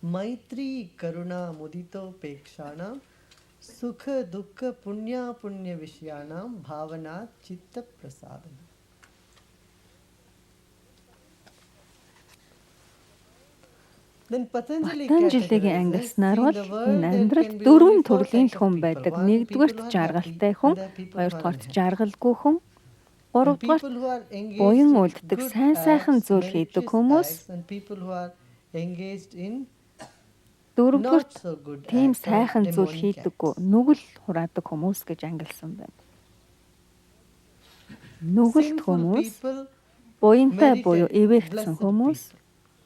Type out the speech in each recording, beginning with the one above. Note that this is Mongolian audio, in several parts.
Maitri karuna mudito pekshanam sukha dukkha punya punya vishyanam bhavana chitta prasadana. Патанжалигийн ангилснаар бол энэ амьдралд дөрвөн төрлийн л хүн байдаг. Нэгдүгээрт жаргалтай хүн, хоёрдугаарт жаргалгүй хүн, гуравдугаарт буян үлддэг, сайн сайхан зүйл хийдэг хүмүүс, дөрөвдүгээрт тийм сайхан зүйл хийдэггүй, нүгэл хураадаг хүмүүс гэж ангилсан байна. Нүгэлт хүмүүс, буянтай буюу эвээгдсэн хүмүүс,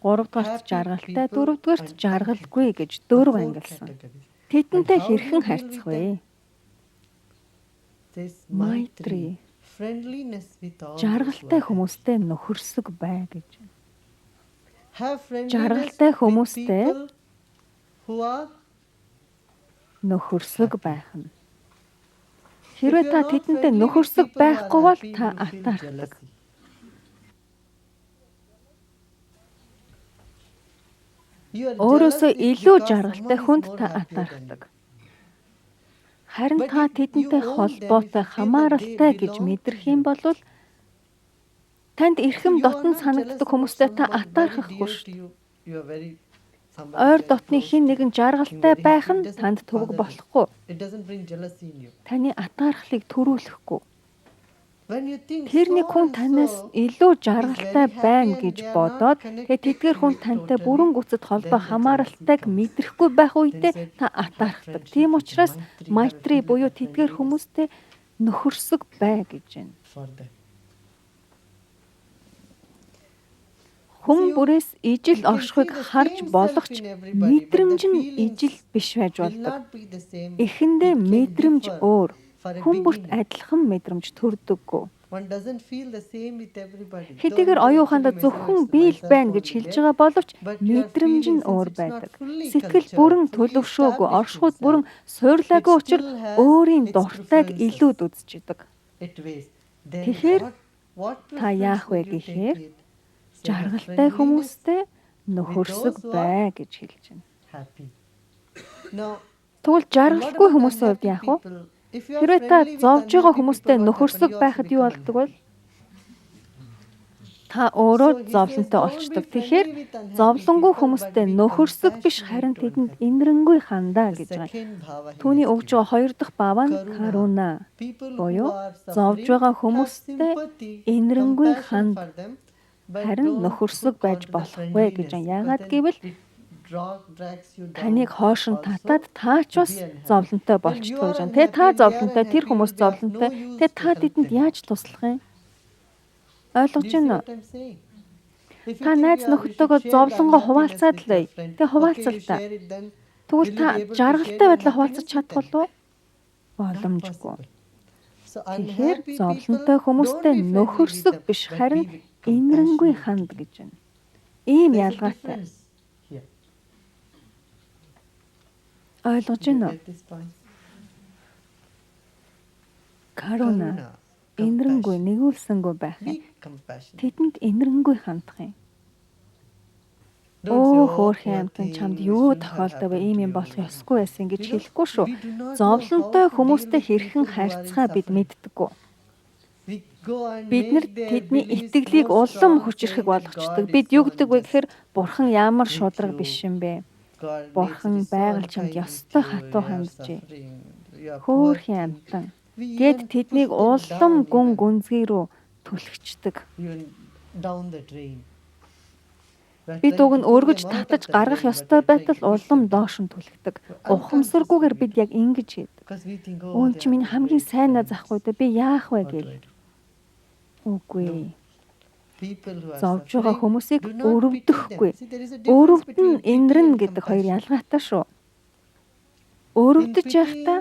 гуравдугаарт жаргалтай, дөрөвдүгээрт жаргалгүй гэж дөрөв ангилсан. Тэдэнтэй хэрхэн харьцах вэ? Майтри, жаргалтай хүмүүстэй нөхөрсөг бай гэж. Жаргалтай хүмүүстэй нөхөрсөг байх нь. Хэрвээ та тэдэнтэй нөхөрсөг байхгүй бол та атаархдаг. Өөрөөсөө илүү жаргалтай хүнд та атаархдаг. Харин та тэдэнтэй холбоотой, хамааралтай гэж мэдрэх юм бол танд эрхэм дотн санагддаг хүмүүстэй та атаархахгүй шүү дээ. Ойр дотны хэн нэгэн жаргалтай байх нь танд төвөг болохгүй. Таны атаархлыг төрүүлэхгүй. Тэр нэг хүн танаас илүү жаргалтай байна гэж бодоод тэгээд тэдгээр хүн тантай бүрэн гүцэд холбоо хамааралтайг мэдрэхгүй байх үедээ та атаархдаг. Тийм учраас майтри буюу тэдгээр хүмүүстэй нөхөрсөг бай гэж байна. Хүн бүрээс ижил оршихуйг харж болох ч мэдрэмж нь ижил биш байж болдог. Эхэндээ мэдрэмж өөр. Хүн бүрт адилхан мэдрэмж төрдөггүй. Хэдийгээр оюун ухаандаа зөвхөн би л байна гэж хэлж байгаа боловч мэдрэмж нь өөр байдаг. Сэтгэл бүрэн төлөвшөөгүй, оршихуйд бүрэн суурлаагүй учир өөрийн дуртайг илүүд үзэж идэг. Тэгэхээр та яах вэ гэхээр жаргалтай хүмүүстэй нөхөрсөг бай гэж хэлж байна. Тэгвэл жаргалгүй хүмүүсийн хувьд яах вэ? Хэрвээ та зовж байгаа хүмүүстэй нөхөрсөг байхад юу болдог вэ? Та өөрөө зовлонтой болчдөг. Тэгэхээр зовлонгүй хүмүүстэй нөхөрсөг биш, харин тэдэнд инэрэнгүй хандаа гэж байгаа. Түүний өгж байгаа хоёр дахь бав нь каруна буюу зовж байгаа хүмүүстэй инэрэнгүй ханд, харин нөхөрсөг байж болохгүй гэж. Яагаад гэвэл таныг хоош нь татаад та ч бас зовлонтой болчдгоо гэж. Тэ та зовлонтой, тэр хүмүүс зовлонтой. Тэ та тэдэнд яаж туслах юм? Ойлгож байна уу? Та найз нөхдөдөө зовлонгоо хуваалцаад л бай. Тэ хуваалцал та. Тэгвэл та жаргалтай байдлаа хуваалцаж чадах болов уу? Боломжгүй. Тэгэхээр зовлонтой хүмүүстэй нөхөрсөг биш, харин инэрэнгүй ханд гэж байна. Ийм ялгаатай. Ойлгож байна уу? Каруна, инэрэнгүй, нэгүүлсэнгүй байх юм. Тэдэнд инэрэнгүй хандах юм. Өө хөөрхөн амьтан, чамд юу тохиолдов вэ? Ийм юм болох ёсгүй байсан гэж хэлэхгүй шүү. Зовлонтой хүмүүстэй хэрхэн харьцахаа бид мэддэггүй. Бид нар тэдний итгэлийг улам хүчирхэг болгочдөг. Бид юу гэдэг вэ гэхээр бурхан ямар шударга биш юм бэ? Бурхан байгаль чамд ёстой хатуу ханджээ. Хөөрхөн амьтан гэд тэднийг улам гүн гүнзгий рүү түлхчихдэг. Бид уг нь өргөж татаж гаргах ёстой байтал улам доош нь түлхдэг. Ухамсаргүйгээр бид яг ингэж хийдэг. Үүн чи миний хамгийн сайн найз ахгүй дээ. Би яах вэ гээл. Үгүй. Зовж байгаа хүмүүсийг өрөвдөхгүй. Өрөвдөн инэрнэ гэдэг хоёр ялгаатай шүү. Өрөвдөж байхдаа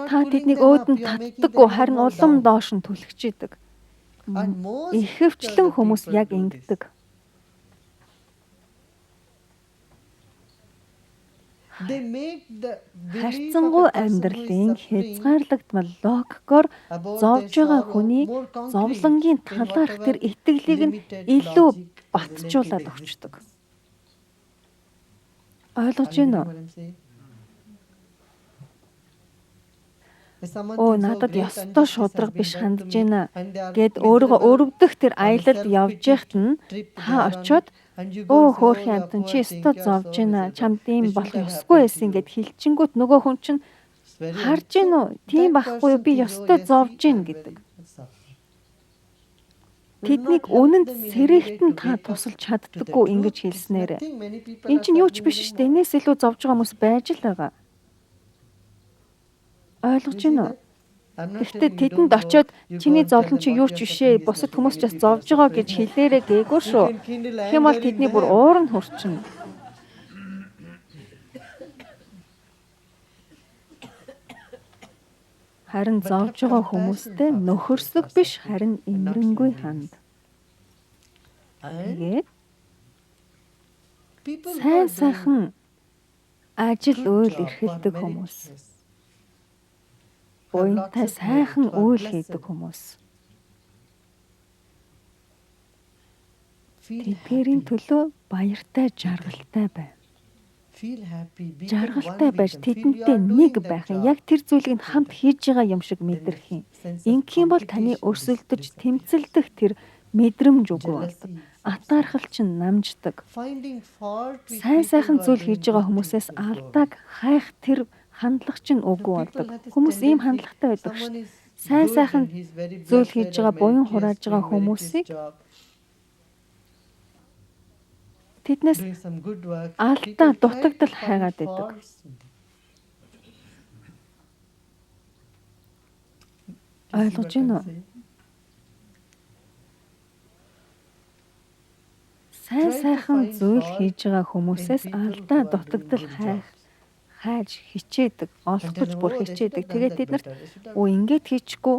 та тэднийг өөд нь татдаггүй, харин улам доош нь түлхэж идэг. Ихэвчлэн хүмүүс яг ингэдэг. Харьцангуй амьдралын хязгаарлагдмал логикоор зовж байгаа хүний зовлонгийн талаарх тэр итгэлийг нь илүү батжуулаад өгчдөг. Ойлгож байна уу? Өө, надад ёстой шударга биш хандаж байна гэд өөрийгөө өрөвдөх тэр аялалд явж яхад нь та очиод өө, хөөрхөн амьтан, чи ёстой зовж байна, чамд ийм болох ёсгүй байсан гэд хэлчингүүт нөгөө хүн чинь харж гин үү, тийм байхгүй юу, би ёстой зовж гин гэдэг. Тэднийг үнэнд сэрэхт нь та тусалж чаддаггүй ингэж хэлснээр. Эн чинь юу ч биш шүү дээ. Энээс илүү зовж байгаа хүмүүс байж л байгаа. Ойлгож байна уу? Гэхдээ тэдэнд очиод чиний зовлон чи юу ч биш ээ. Бусад хүмүүс ч бас зовж байгаа гэж хэлээрэй гээгүй шүү. Тэгэх юм бол тэдний бүр уур нь хүрчнэ. Харин зовж байгаа хүмүүстэй нөхөрсөг биш, харин эмэрэнгүй ханд. Тэгээд сайн сайхан ажил үйл эрхэлдэг хүмүүс. Буянтай сайхан үйл хийдэг хүмүүс. Тэдгээрийн төлөө баяртай, жаргалтай бай. Жаргалтай байж тэдэнтэй нэг байх юм. Яг тэр зүйлийг хамт хийж байгаа юм шиг мэдрэх юм. Ингэх юм бол таны өрсөлдөж тэмцэлдэх тэр мэдрэмж үгүй болдог. Атаархал чинь намждаг. Сайн сайхан зүйл хийж байгаа хүмүүсээс алдааг хайх тэр хандлага чинь үгүй болдог. Хүмүүс ийм хандлагатай байдаг шүү дээ. Сайн сайхан зүйл хийж байгаа, буян хурааж байгаа хүмүүсийг тэднээс алдаа дутагдал хайгаад байдаг. Ойлгож байна уу? Сайн сайхан зүйл хийж байгаа хүмүүсээс алдаа дутагдал хайх хайж хичээдэг, олох гэж бүр хичээдэг. Тэгээд тэд нарт өө ингэж хийчихгүй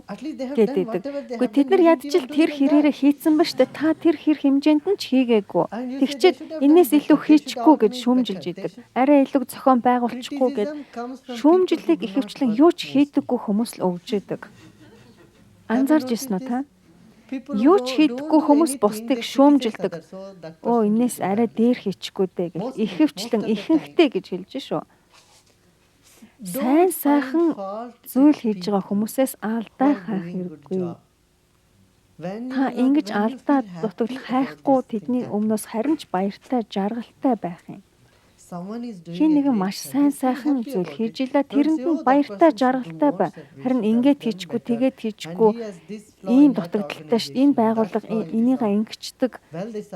гэдэг. Үгүй, тэд нар ядчил тэр хэрээрээ хийцэн ба штэ, та тэр хэр хэмжээнд нь ч хийгээгүй. Тэгчээд энээс илүү хийчихгүй гэж шүүмжилж идэг. Арай илүү зохион байгуулчихгүй гэд шүүмжлэлийг ихэвчлэн юу ч хийдэггүй хүмүүс л өгж идэг. Анзаарч ирсэн үү та? Юу ч хийдэггүй хүмүүс бусдыг шүүмжилдэг. Өө, энээс арай дээр хийчихгүй дээ гэж ихэвчлэн ихэнхдээ гэж хэлж шүү. Сайн сайхан зүйл хийж байгаа хүмүүсээс алдаа хайх хэрэггүй. Та ингэж алдаа дутагдал хайхгүй тэдний өмнөөс харин ч баяртай, жаргалтай байх юм. Хин нэгэн маш сайн сайхан зүйл хийж илаа, тэрэнд нь баяртай, жаргалтай бай. Харин ингээд хийчихгүй, тэгээд хийчихгүй, ийм дутагдaltaй шүү. Энэ байгууллага энийгээ ингэчдэг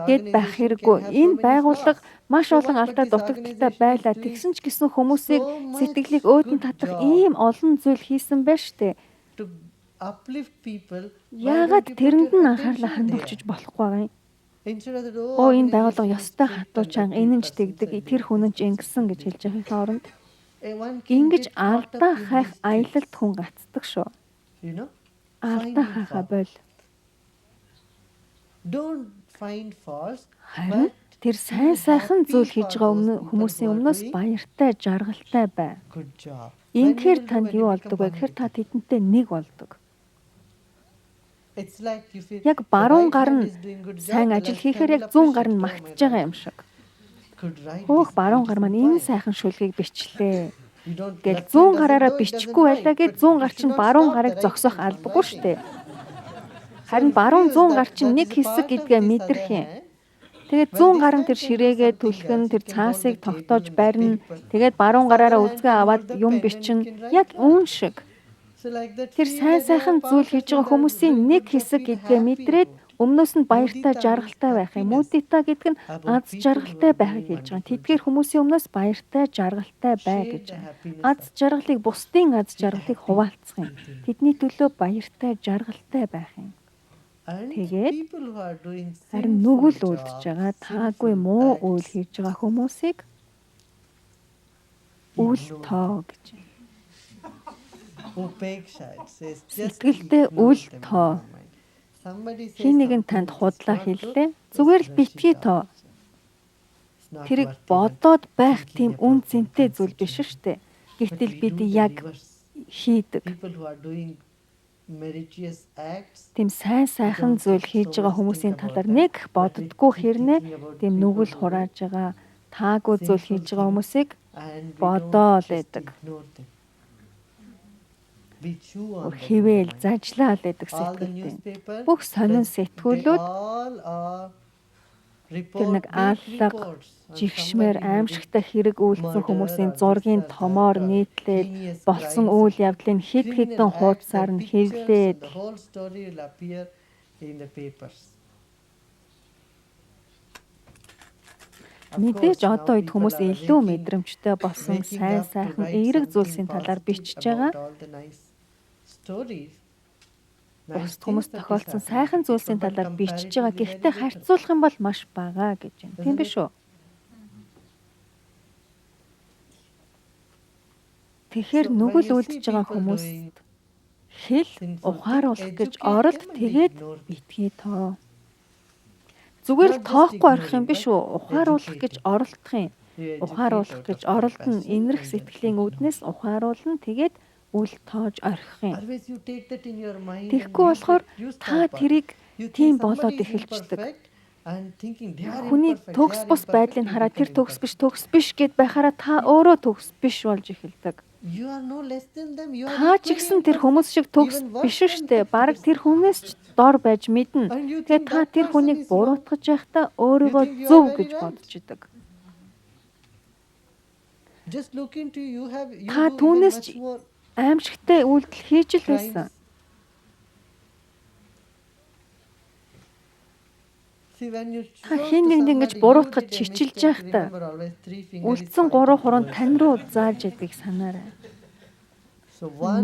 гэд байх хэрэггүй. Энэ байгууллага маш олон алдаа дутагдaltaй байлаа. Тэгсэн ч гэсэн хүмүүсийг сэтгэлийг өөдөн татах ийм олон зүйл хийсэн байж штэ. Яагаад тэрэнд нь анхаарлаа хандуулчих болохгүй байгаа юм? Оо, энэ байгууллага ёстой хатуу чанга, энэ нь ч тэгдэг, тэр хүн нь ч ингэсэн гэж хэлж байхын оронд ингэж алдаа хайх аялалд хүн гацдаг шүү. Алдаа хайхаа боль. Харин тэр сайн сайхан зүйл хийж байгаа хүмүүсийн өмнөөс баяртай, жаргалтай бай. Ингэхээр танд юу болдог вэ гэхээр та тэдэнтэй нэг болдог. Яг баруун гар нь сайн ажил хийхээр яг зүүн гар нь магтаж байгаа юм шиг. Хөөх, баруун гар маань энэ сайхан шүлгийг бичлээ гэл зүүн гараараа бичихгүй байлаа гэж зүүн гар чинь баруун гарыг зогсоох албагүй шүү дээ. Харин баруун зүүн гар чинь нэг хэсэг гэдгээ мэдрэх юм. Тэгээд зүүн гар нь тэр ширээгээ түлхэн, тэр цаасыг тогтоож барина. Тэгээд баруун гараараа үзгээ аваад юм бичин. Яг үүн шиг. Тэр сайн сайхан зүйл хийж байгаа хүмүүсийн нэг хэсэг гэдгээ мэдрээд өмнөөс нь баяртай, жаргалтай байх юм. Мудита гэдэг нь аз жаргалтай байхыг хэлж байгаа. Тэдгээр хүмүүсийн өмнөөс баяртай, жаргалтай бай гэж. Аз жаргалыг, бусдын аз жаргалыг хуваалцах юм. Тэдний төлөө баяртай, жаргалтай байх юм. Тэгээд харин нүгэл үлдэж байгаа, таагүй муу үйл хийж байгаа хүмүүсийг үл тоо гэж. Сэтгэлдээ үл тоо. Хин нэгэн танд худлаа хэллээ. Зүгээр л битгий тоо. Тэрийг бодоод байх тийм үн цэнтэй зүйл биш шүү дээ. Гэвтэл бид яг хийдэг. Тийм сайн сайхан зүйл хийж байгаа хүмүүсийн талаар нэг боддггүй хэрнээ тийм нүгэл хурааж байгаа, Таагүй зүйл хийж байгаа хүмүүсийг бодоол байдаг. Хэвэл зажлаал байдаг сэтгэлтэй. Бүх сонин сэтгүүлүүд тэр нэг аллага, жигшмээр аимшигтай хэрэг үйлдсэн хүмүүсийн зургийн томоор нийтлээд болсон үйл явдлыг хэд хэдэн хуудасаар нь хэвлээд мэдээж одоо үед хүмүүс илүү мэдрэмжтэй болсон сайн сайхан эерэг зүйлсийн талаар бичиж байгаа. Бусад хүмүүс тохиолдсон сайхан зүйлсийн талаар бичиж байгаа. Гэхдээ харьцуулах юм бол маш бага гэж байна. Тийм биш үү? Тэгэхээр нүгэл үлдэж байгаа хүмүүст хэл ухааруулах гэж оролд тэгээд битгий тоо. Зүгээр л тоохгүй орхих юм биш үү? Ухааруулах гэж оролдох юм. Ухааруулах гэж оролдоно. Инэрх сэтгэлийн үүднээс ухааруулна. Тэгээд үл тоож орхих юм. Тэгэхгүй болохоор та тэрийг тийм болоод эхэлчихдэг. Хүний төгс бус байдлыг хараад тэр төгс биш, төгс биш гэд байхаараа та өөрөө төгс биш болж эхэлдэг. Та ч гэсэн тэр хүмүүс шиг төгс биш штэ. Бараг тэр хүнээс ч дор байж мэднэ. Тэгээ та тэр хүнийг буруутгаж байхдаа өөрийгөө зөв гэж бодож идэг. Та түүнээс ч аимшигтай үйлдэл хийж л байсан. Та хэн нэгэнд ингэж буруутгаж чичилж байхдаа үлдсэн 3 хуруу тань руу зааж ядгийг санаарай.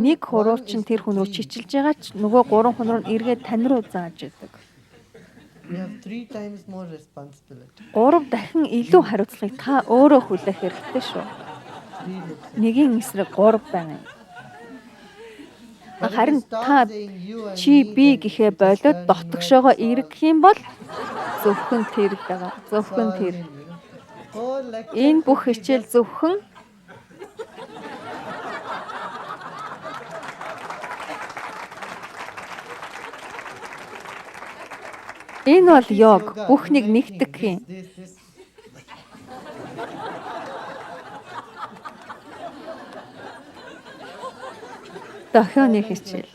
Нэг хуруу чинь тэр хүн рүү чичилж байгаа ч нөгөө 3 хүн рүү эргээд тань руу зааж яадаг. 3 дахин илүү хариуцлагыг та өөрөө хүлээх хэрэгтэй шүү. Нэгийн эсрэг 3 байна. Харин та чи би гэхээ болоод дотгошоогоо эргэх юм бол зөвхөн тэр байгаа. Зөвхөн тэр. Энэ бүх хичээл зөвхөн энэ бол йог. Бүхнийг нэгтгэх юм. Дохионы хичээл.